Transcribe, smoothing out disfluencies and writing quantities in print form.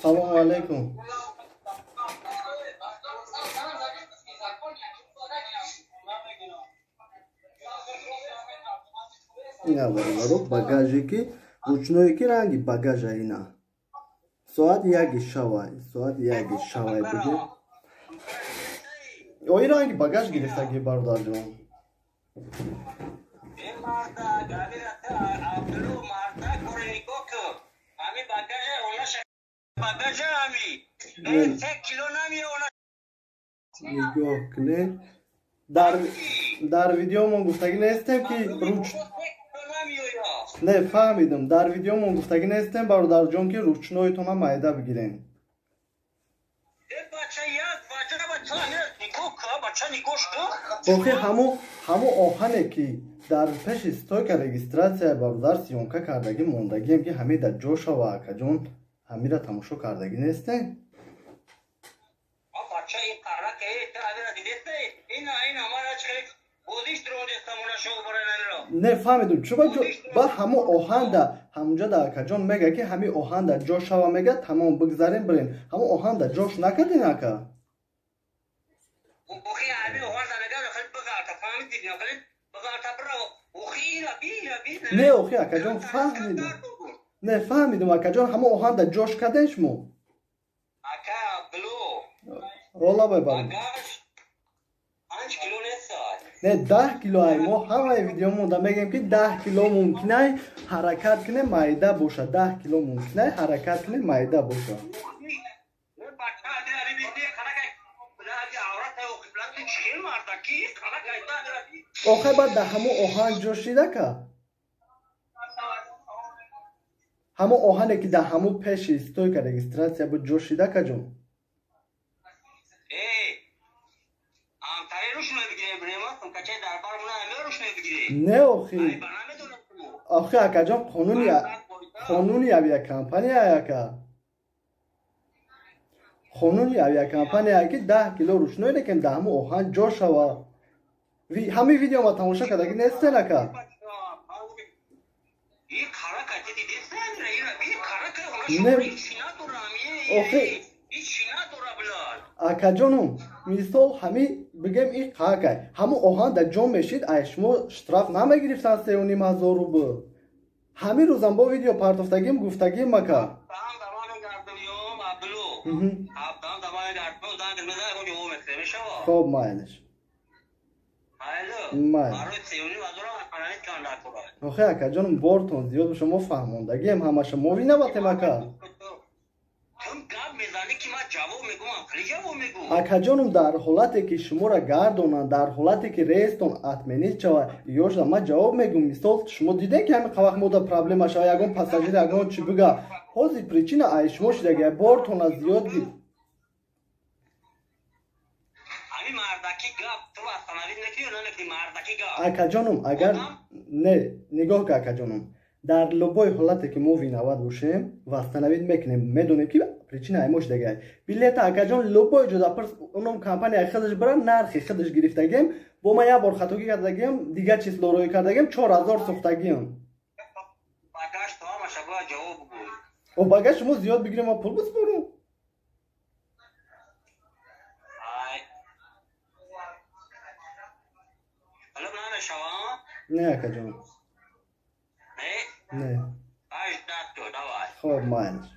Салому алейкум. Ина бародаро, багаже ки ручное ки ранги багажа ина. Соат яги шавай, соат яги шавай буги. Ои ранги багаж гирифтаги, бародарҷон. Нигоҳ кунед, дар видеомон гуфтагӣ нестем ки руч не фаҳмидам, дар видеомон гуфтагӣ нестем, бародарҷон, ки ручноитона майда бигирем. Охи ҳамо оҳане ки дар пеши стойка регистратсия, бародар, съёмка кардагӣ мондагием, ки ҳамин дар ҷо шава, акаҷон, ҳамира тамошо кардагӣ нестем. Не фаҳмидум, чуба ба ҳамо оҳанда ҳамунҷа да, акаҷон, мега ки ҳамин оҳанда ҷо шава, мега, тамом, бигзарем, бирем. Ҳамо оҳанда ҷош накардин, ака? Не, охи, акаҷон, фаҳмидум, не фаҳмидум, акаҷон, ҳамо оҳанда ҷош кардем шумо? Ролабай, бародар. Не, 10 кило ай. Мо ҳамаи видеомонда мегӯем, ки 10 кило мумкинай ҳаракат кунем, майда боша. 10 кило мумкинай ҳаракат кунем, майда боша. Охай, баъд дар ҳамо оҳан ҷо шида ка, ҳамо оҳане ки дар ҳамо пеши стойка регистратсия буд, ҷо шида, каҷон. Не, охи, акаҷон, қонуни авиакомпания, ака, қонуни авиакомпания ки 10 кило ручной, лекин дар ҳамо оҳан ҷо шава. Ҳамин видеома тамошо кардагӣ нестен, ака? Не, охи, акаҷонум, мисол, ҳами бигем, и қакай ҳамо оҳан дар ҷо мешид, ай шумо штраф намегирифтан 3500 рубл. Ҳамин рӯзам бо видео партофтагим, гуфтагим, ака. Хоб, майлиш, майли. Охи, акаҷонум, бортон зиёд боша, мо фаҳмондагием ҳамаша, мо виноватем, ака. Акаҷонум, дар ҳолате ки шуморо гардонанд, дар ҳолате ки рейстон отменить шавад, ёшда ман ҷавоб мегӯм. Мисол, шумо дидем, ки ҳамин вақт мода проблема шава, ягон пассажир ягон чӣ бига, ҳозир причина ай шумо шидаги, бортона зиёд гир. Акаҷонум, агар не, нигоҳ ка, акаҷонум, дар любой ҳолате ки мо виноват бошем, восстановить мекунем. Медонем, ки причина ай мо шидагай. Билета, акаҷон, любой ҷода пирс, уном компания худаш бира, нархи худаш гирифтагем. Бо ман як бор хатогӣ кардагием, дигар число роӣ кардагием, 4000 сӯхтагием. О, багаж шумо зиёд бигирем, ма пул биспорум. Не, акаҷон, не. Хоб, майлиш.